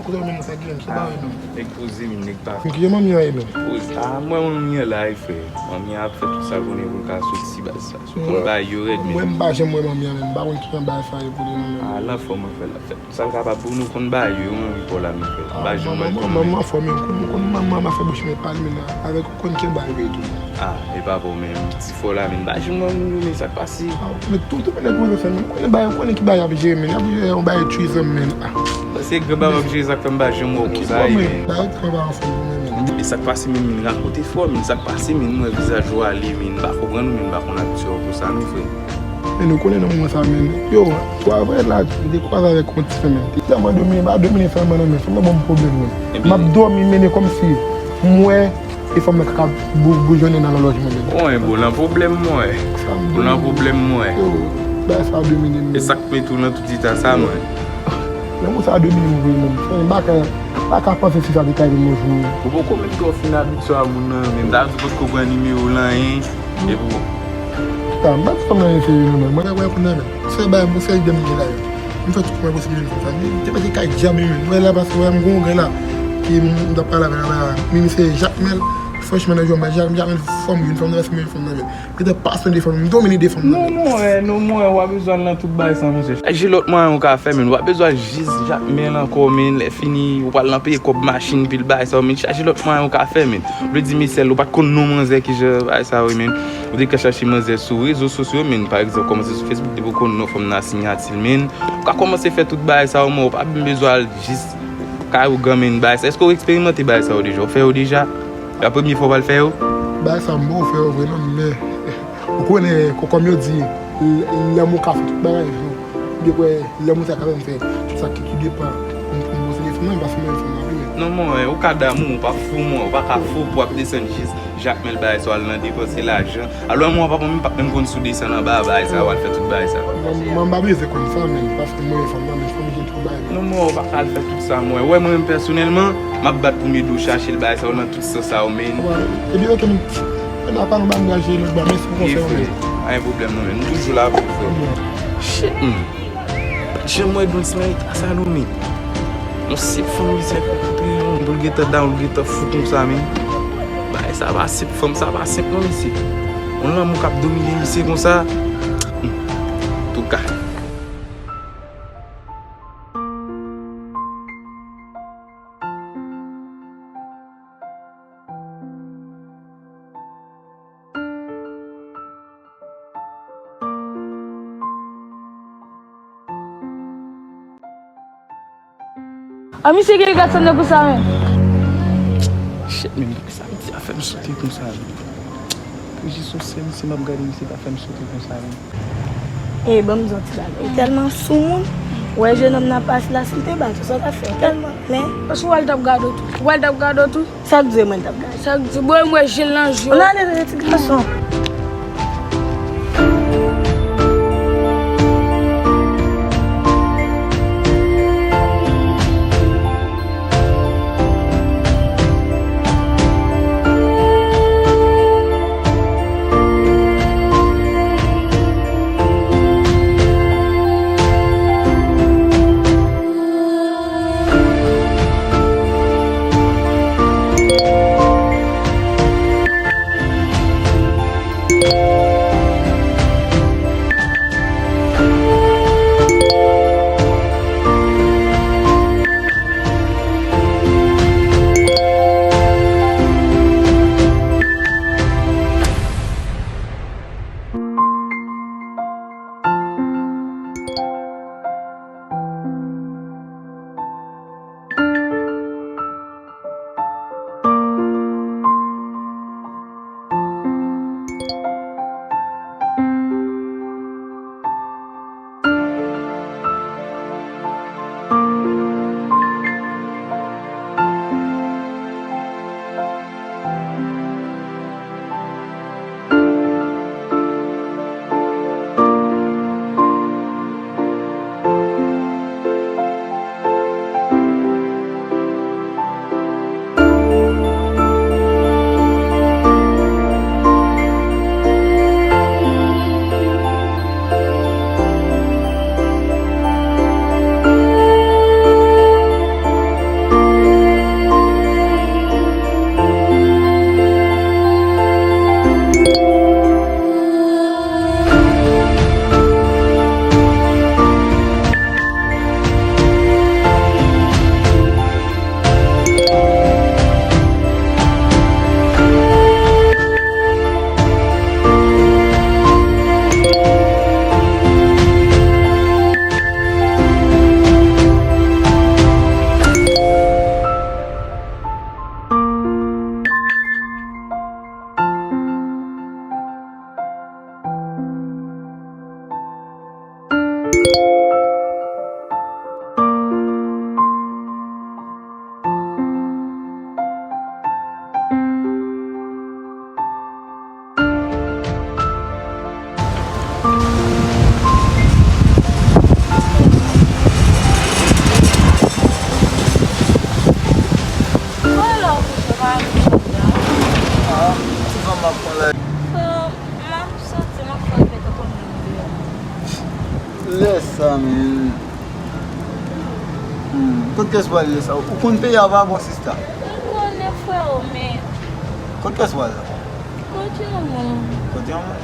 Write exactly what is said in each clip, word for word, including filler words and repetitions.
Kote w menm sa gen, ki ba yo non? Nèg poze, men nèg pa. Men ki jan manmi an ye menm? Poze. Ah, mwen, manmi an la, e frè. Manmi an ap fè tout sa l konnen pou l ka soti baz sa. Sou konn bay yo rèd, men. Mwen, m pa janm wè manmi an, men m pa konn ki jan bagay sa ye pou li non, men. Ah, l anfòm, an fè, l ap fè tout sa l kapab pou nou, konn bay yo, yo, manmi pa w la, men frè. M pa janm wè l kòm manman fò, men konn, konn manman ap fè bouch men pale, men avèk ou konn ki bagay yo ye tou. Ah, e pa bon, men ti fò la, men m pa janm wè moun yo, men sa k pase. Ah, men tout, tout moun nan kòmanse fè, men konnen bagay, konnen ki bagay y ap jere, men y ap jere yon bagay threesome, men. Ah. Paske gran papa ap jere sa k fè m pa janm wè w konsa, men. Bagay ki pa anfòm pou mwen, men. E sa k pase, men, men rakonte fò, men sa k pase, men, m wè vizaj ou ale, men, m pa konprann ou, men, m pa konn abitye w konsa, men, frè. Men nou konnen nan moman sa, men, yo, kwa vrè la, m te kwaze avèk yon ti fanm, men. Li tèlman domine, m pa domine fanm nan, men, fanm nan ban m pwoblèm, men. M ap dòmi, men, e kòmsi m wè e fanm nan ka bou-, boujonnen nan lòj mwen, men. Bon, e bon, nan pwoblèm, mwen. Ou nan pwoblèm, mwen. Yo, bagay sa domine m. E sa k mete w nan tout eta sa, mwen. Lanmou sa domine m vre, men. Frè, m pa ka, pa ka panse si sa te ka rive m yon jou. Ou poko menm twò fin abitye a moun nan, men m ta di w potko pran nimewo l anyen, epi w. Ta, m pa di fanm nan enferye non, men mwen lè wè kounye a, men. Se bay, se ide m gen la yo. M fè tout mwen posib jwenn fanm sa. M te mete kay djab li menm. Mwen la paske wè m gon grenn la. Ki m, m t ap pale avè l la. Men se Jakmèl. Franchman, nan jwè m bay Jakmèl, fò m jwenn fanm nan, paske mwen jwenn fanm nan, men. Li te pasyon de fanm, m domine de fanm nan, men. Non, mwen, non, mwen, w ap bezwen l nan tout bagay sa, mesye. Chaje lòt mwayen ou ka fè, men. W ap bezwen jis Jakmèl ankò, men. Lè fini, ou pral nan peye kòb machin, pil bagay sa, men. Chaje lòt mwayen ou ka fè, men. Vle di, Michel, ou pa t konn non manzè ki jan bagay sa yo ye, men. Ou te ka chache manzè sou rezo sosyo, men, pa egzanp, kòmanse sou Facebook, depi w konn non fanm nan a siyati l, men, ou ka kòmanse fè tout bagay sa yo, men, ou pa menm bezwen al jis kay ou granmen bagay sa. Èske w eksperimante bagay sa yo deja? Ou fè yo deja? La premye fwa w pral fè yo? Bagay sa, m poko fè yo vre, non, men, ou konnen, kò-, kòm yo di, l-, lanmou ka fè tout bagay, non. Ou te kwè lanmou sa ka fè m fè tout sa ki, ki depan pou m, pou m posede fanm nan, paske mwen fanm nan vre. Non, mwen, ou ka damou, ou pa fou, mwen, ou pa ka fou pou w ap desann jis Jakmèl bagay sa, w al nan depanse lajan. Alò, mwen, papa, mwen, m p ap menm konn si w desann anba bagay sa, w al fè tout bagay sa. Mwen, mwen, m pa bezwen konn sa, men, paske mwen fanm nan, men fanm gen tout bagay. Non, mwen, ou pa ka al fè tout sa, mwen. Ou wè, mwen menm pèsonèlman, m ap bat pou m ede w chache l bagay sa, w nan tout sans sa, w, men. Epi, oke, men, men apa nou ba m gaje lòt ba, mèsi pou konsèy ou, men. Pa gen pwoblèm, non, men. M toujou la pou ou, frè. Shit, man. Pa t janm wè Dulce nan eta sa non, men. Yon senp fanm misye kontre yon pou l gentan down, pou l gentan fou konsa, men. Bagay sa pa senp, fanm sa pa senp non, mesye. Yon lanmou k ap domine misye konsa. Hmm. Antouka. A, misye gen gad sa nan kou sa menm. Shit, men sa misye a fè m sote konsa, men. Pou jis yon sèl misye m ap gade, misye ta fè m sote konsa, men. Ey, ban m di yon ti bagay. Ou tèlman soumoun, ou wè jenòm nan pase la, si l te bat ou, sa w t ap fè? Ou tèlman, men. Èske w wè l t ap gade w tou? Ou wè l t ap gade w tou? Sa k di mwen t ap gade? Sa k di, bon, mwen je l nan je w. Ann ale, tande ti gason. Yes, I mean. Hmm, kot kès pral lè sa? Ou konn peyi a pa bon, sista? M konnen, freo, men. Kot kès pral la? Kot yon moun. Kot yon moun?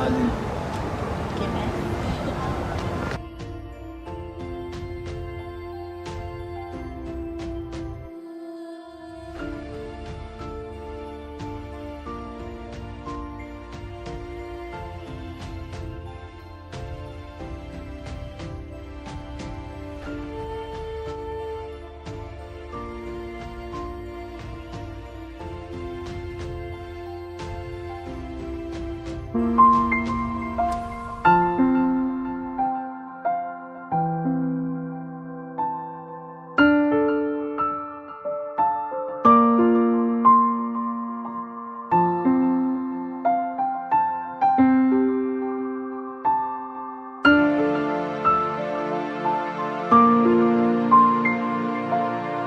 Ale. Ok, mèsi.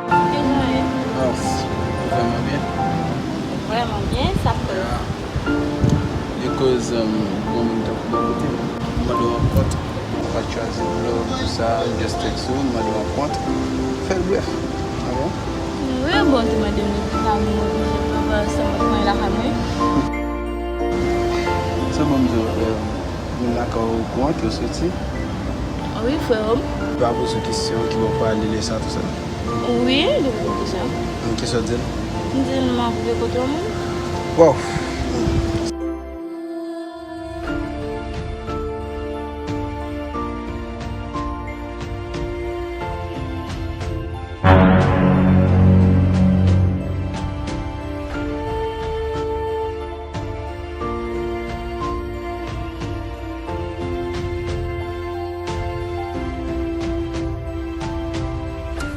Kijan w ye? Mèsi. Vrèman byen. Vrèman byen, sa fè. Yeah. Because, um, bon, moun tankou bò kote m, m mande w rankont, ou pa t chwazi m love, tou sa, m just text ou, m mande w rankont, fè l brèf. Ah bon? Wi, bon, te mande m depi sa, m oblije pran ansanm ak mwen lakay mwen. Se bon, m di w, um, moun lakay ou okouran ke w soti? Wi, frè m. Li pa poze w kesyon, ki bò w prale, lè sa, tou sa? Wi, li poze m kesyon. Kisa w di l? M di l m ap rive kote yon moun. Waw!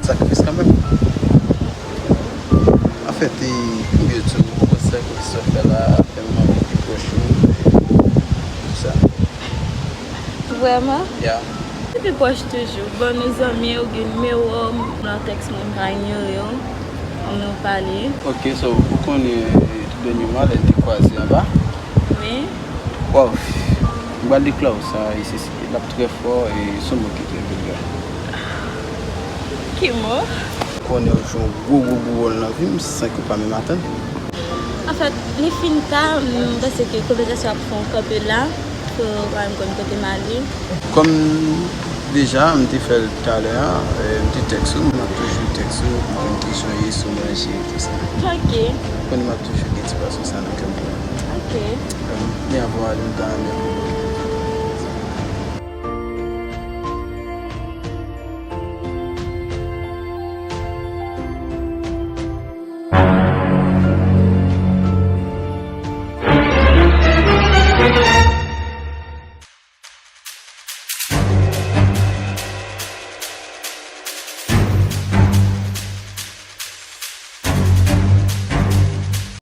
Sakrifis kanmenm. Anfèt, e, pou yo di w, ou konn sakrifis w ap fè la, fè m anvi pi pwòch ou, e, tou sa. Vrèman? Yeah. Epi pwòch toujou. Bon, nou zanmi, ou gen nimewo m, nan tèks mwen, m pa inyore w. Nou pale. Ok, so, ou konnen, e, tou dènyèman, lè n te kwaze anba? Wi. Waw, m pral dekla w sa, e se, se, l ap trè fò, e se yon mo ki trè vilgè. Ki mo? Ou konnen w jwe yon gwo, gwo, gwo wòl nan vi m, san ke w pa menm atann. Anfèt, li fin ta, m panse ke konvèsasyon ap fè yon kanpe la, so, pa menm konn kote m ale. Kòm deja, m te fè l talè a, e, m te tèks ou, m ap toujou tèks ou, pou m konn kijan w ye, si w manje, tou sa. Ok. Ou konnen m ap toujou gen ti pwason sa nan kè m pou ou. Ok. Em, men avan w ale, m ta renmen pou